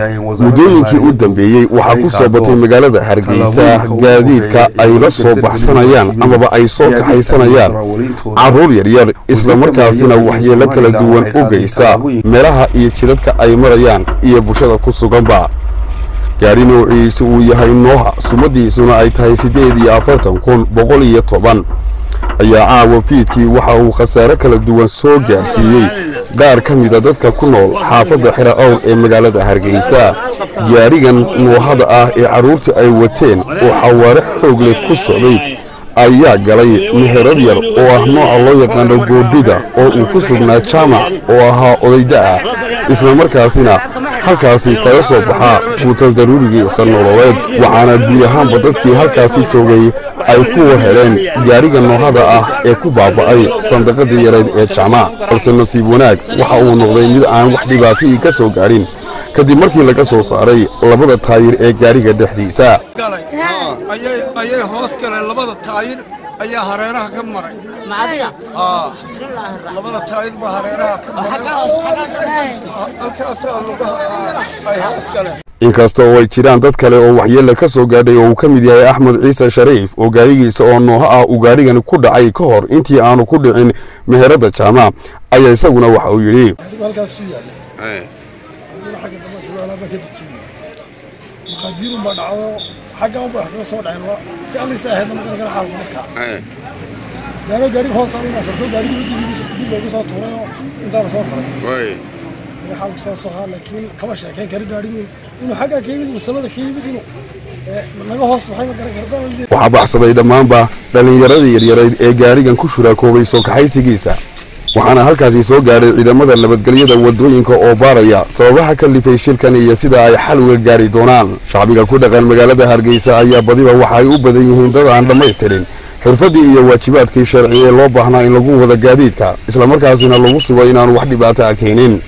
Muddooyinkii u dambeeyey waxaa ku soo batay magaalada Hargeysa gaadiidka ay la soo baxsanayaan amaba ay soo kaxaysanayaan caruur yaryar, islamarkaasina waxyeelo kala duwan u geysta meelaha iyo jidadka ay marayaan iyo bulshada ku suganba. Gaari noociisu uu yahay Nooha, sumadiisuna ay tahay 48110, ayaa caawa fiidkii waxa uu khasaare kala duwan soo gaarsiiyey qaar ka mida dadka ku nool xaafadda Xera Awr ee magaalada Hargeysa. Gaadhigan Noohada ah ee carruurta ay wateen oo xawaare xoog leh ku socday ayaa galay meherad yar oo ah nooca loo yaqaano goodhida oo uu ku sugnaa Jaamac oo ahaa odayda ah, islamarkaasina halkaasi kaga soo baxaa guutal daruurigiisa nololeed. Waxaana guud ahaanba dadkii halkaasi joogay ay ku war heleen gaadhiga Noohada ah ee ku baaba'ay sandaqadii yarayd ee Jaamac, balse nasiib wanaag waxa uu noqday mid aan wax dhibaatihii ka soo gaadhin kadib markii laga soo saaray labada taayir ee gaadhiga dhexdiisa. Ayay hoos galeen, labada taayir ayaa hareeraha ka maray, labada taayir baa hareeraha ka maray, halkaasaa lugaha ay hoos galeen. Inkasta oo ay jiraan dad kale oo waxyeella ka soo gaadhay oo uu ka mid yahay Axmed Ciise Shariif oo gaadhigiisa oo Nooho ah uu gaadhigan ku dhacay ka hor intii aanu ku dhicin meherada Jaamac, ayaa isaguna waxa uu yidhi: Maqaadiirun baa dhacdo, xaggan unba wax kaga soo dhaceen, si allaysa ahaydna ma garan kara xaalku. Markaa daano gaadhiga hoos aan unaasarto, gaadhigii dib loogu soo tuuray oo intaana soo koray. Marka xaalku saas ahaa, laakiin kama sheekeyn karo gaadhigu inuu xaggaa ka yimid, inuu samada ka yimid, inuu naga hoos baxay, ma garan karta. Waxaa baxsaday dhammaanba dhallinyaradii yaryarayd ee gaadhigan ku shuraakoobay soo kaxaysigiisa, waxaana halkaasi soo gaadhay ciidamada nabadgelyada wadooyinka oo baaraya sababaha ka lifay shilkan iyo sida ay xal uga gaari doonaan. Shacbiga ku dhaqan magaalada Hargeysa ayaa badiba waxa ay u badan yihiin dad aan dhammaystirin xirfaddii iyo waajibaadkii sharci ee loo baahnaa in lagu wada gaadiidka, islamarkaasina lagu sugo inaanu wax dhibaato a keenin.